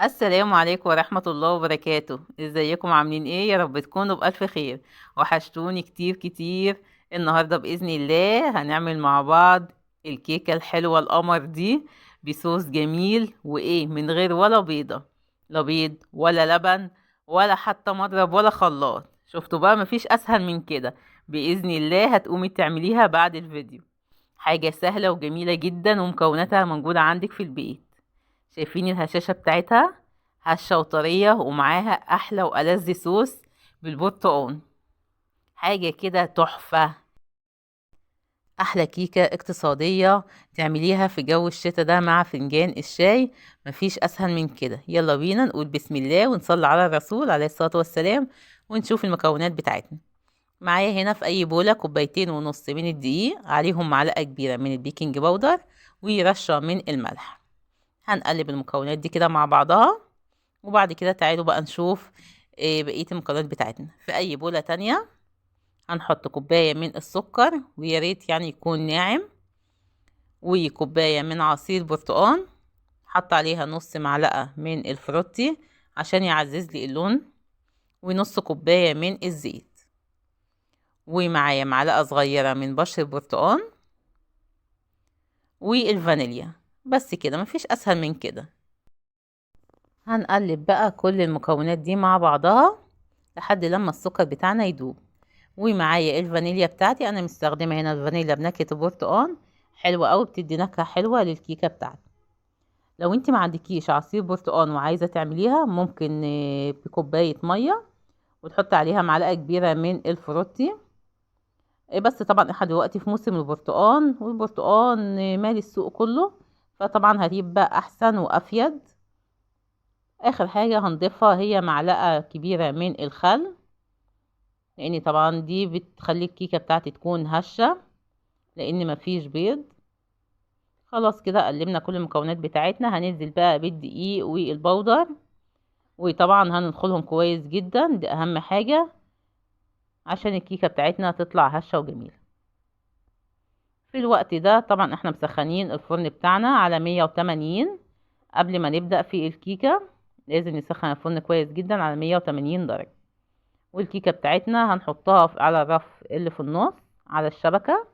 السلام عليكم ورحمة الله وبركاته. ازيكم عاملين ايه؟ يا رب تكونوا بألف خير. وحشتوني كتير كتير. النهاردة بإذن الله هنعمل مع بعض الكيكة الحلوة القمر دي بصوص جميل، وايه من غير ولا بيضة، لا بيض ولا لبن ولا حتى مضرب ولا خلاط. شفتوا بقى؟ مفيش اسهل من كده. بإذن الله هتقومي تعمليها بعد الفيديو. حاجة سهلة وجميلة جدا ومكوناتها موجودة عندك في البيت. شايفين الهشاشة بتاعتها؟ هشة وطرية ومعاها أحلى وألذ صوص بالبرتقال، حاجة كده تحفة. أحلى كيكة اقتصادية تعمليها في جو الشتا ده مع فنجان الشاي، مفيش أسهل من كده. يلا بينا نقول بسم الله ونصلي على الرسول عليه الصلاة والسلام ونشوف المكونات بتاعتنا. معايا هنا في أي بولة كوبايتين ونص من الدقيق، عليهم معلقة كبيرة من البيكنج باودر ورشة من الملح. هنقلب المكونات دي كده مع بعضها، وبعد كده تعالوا بقى نشوف بقية المكونات بتاعتنا. في أي بولة تانية هنحط كوباية من السكر، ويا ريت يكون ناعم، وكوباية من عصير برتقان، حط عليها نص معلقة من الفروتي عشان يعزز لي اللون، ونص كوباية من الزيت، ومعايا معلقة صغيرة من بشر البرتقان والفانيليا. بس كده، مفيش أسهل من كده. هنقلب بقى كل المكونات دي مع بعضها لحد لما السكر بتاعنا يدوب. ومعايا الفانيليا بتاعتي، انا مستخدمه هنا الفانيليا بنكهه البرتقال، حلوه قوي، بتدي نكهه حلوه للكيكه بتاعتي. لو انت ما عندكيش عصير برتقال وعايزه تعمليها، ممكن بكوبايه ميه وتحطي عليها معلقه كبيره من الفروتي. بس طبعا احنا دلوقتي في موسم البرتقال، والبرتقال مالي السوق كله، فطبعا هتبقى احسن وافيد. اخر حاجه هنضيفها هي معلقه كبيره من الخل، لان طبعا دي بتخلي الكيكه بتاعتي تكون هشه لان مفيش بيض. خلاص كده قلبنا كل المكونات بتاعتنا. هننزل بقى بالدقيق والبودر، وطبعا هندخلهم كويس جدا، دي اهم حاجه عشان الكيكه بتاعتنا تطلع هشه وجميله. في الوقت ده طبعا احنا مسخنين الفرن بتاعنا على 180. قبل ما نبدأ في الكيكة لازم نسخن الفرن كويس جدا على 180 درجة. والكيكة بتاعتنا هنحطها على الرف اللي في النص على الشبكة.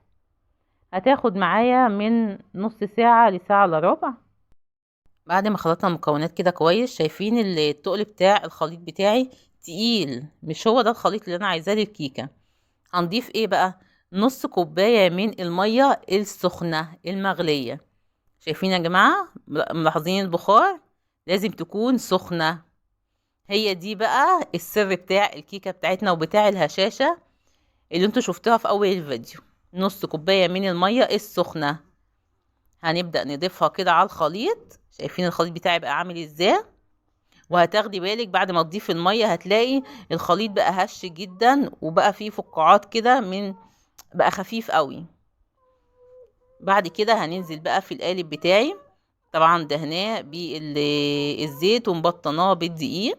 هتاخد معايا من نص ساعة لساعة الا ربع. بعد ما خلطنا المكونات كده كويس، شايفين التقل بتاع الخليط بتاعي تقيل، مش هو ده الخليط اللي انا عايزاه للكيكة. هنضيف ايه بقى؟ نص كوباية من المية السخنة المغلية. شايفين يا جماعة؟ ملاحظين البخار؟ لازم تكون سخنة. هي دي بقى السر بتاع الكيكة بتاعتنا وبتاع الهشاشة اللي انتوا شفتوها في اول الفيديو. نص كوباية من المية السخنة هنبدأ نضيفها كده على الخليط. شايفين الخليط بتاعي بقى عامل ازاي؟ وهتاخدي بالك بعد ما تضيفي المية هتلاقي الخليط بقى هش جدا، وبقى فيه فقاعات كده، من بقى خفيف قوي. بعد كده هننزل بقى في القالب بتاعي، طبعا دهناه بالزيت ومبطناه بالدقيق.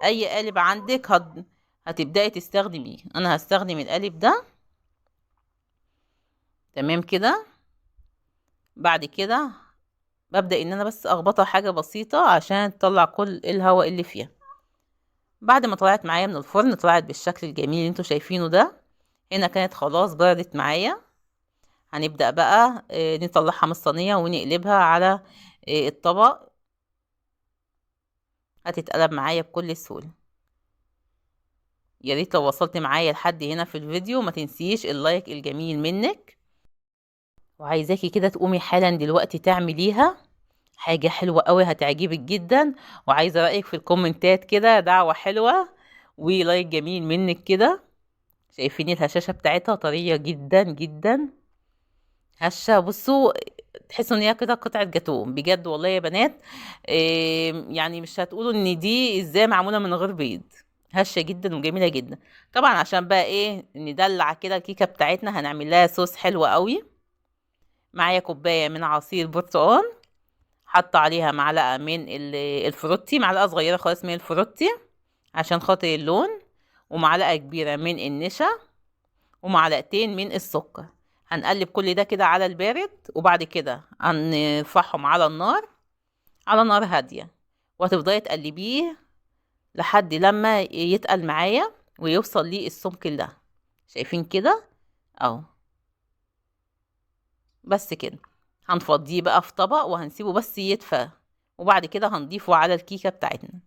اي قالب عندك هتبداي تستخدميه، انا هستخدم القالب ده. تمام كده. بعد كده ببدأ ان انا بس اخبطها حاجة بسيطة عشان تطلع كل الهواء اللي فيها. بعد ما طلعت معايا من الفرن طلعت بالشكل الجميل اللي انتوا شايفينه ده. هنا كانت خلاص بردت معايا. هنبدأ بقى نطلعها من الصينية ونقلبها على الطبق. هتتقلب معايا بكل سهولة. يا ريت لو وصلت معايا لحد هنا في الفيديو ما تنسيش اللايك الجميل منك، وعايزاكي كده تقومي حالا دلوقتي تعمليها، حاجة حلوة قوي هتعجبك جدا. وعايزة رأيك في الكومنتات كده، دعوة حلوة ولايك جميل منك كده. شايفين الهشاشة بتاعتها طرية جدا جدا، هشة. بصوا تحسوا ان هي كده قطعة جاتوه بجد والله يا بنات. مش هتقولوا ان دي ازاي معمولة من غير بيض. هشة جدا وجميلة جدا. طبعا عشان بقى ايه ندلع كده الكيكة بتاعتنا هنعمل لها صوص حلو قوي. معايا كوباية من عصير برتقال، حاطة عليها معلقة من الفروتي، معلقة صغيرة خالص من الفروتي عشان خاطر اللون، ومعلقة كبيرة من النشا، ومعلقتين من السكر. هنقلب كل ده كده على البارد، وبعد كده هنرفعهم على النار، على نار هادية، وهتفضلي تقلبيه لحد لما يتقل معايا ويوصل للسمك ده. شايفين كده اهو. بس كده هنفضيه بقى في طبق وهنسيبه بس يدفى، وبعد كده هنضيفه على الكيكة بتاعتنا.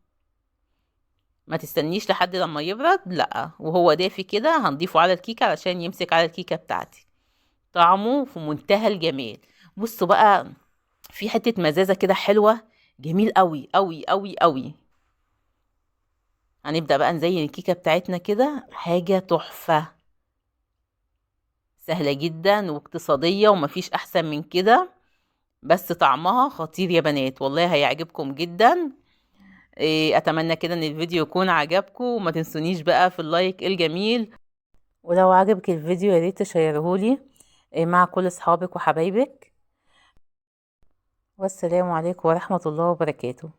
ما تستنيش لحد لما يبرد، لا وهو دافي كده هنضيفه على الكيكة علشان يمسك على الكيكة بتاعتي. طعمه في منتهى الجمال. بصوا بقى في حتة مزازة كده حلوة، جميل قوي قوي قوي قوي. هنبدأ بقى نزين الكيكة بتاعتنا كده، حاجة تحفة، سهلة جدا واقتصادية ومفيش أحسن من كده، بس طعمها خطير يا بنات، والله هيعجبكم جدا. اتمنى كده ان الفيديو يكون عجبكم، وما تنسونيش بقى في اللايك الجميل، ولو عجبك الفيديو يا ريت تشيرهولي مع كل اصحابك وحبايبك. والسلام عليكم ورحمة الله وبركاته.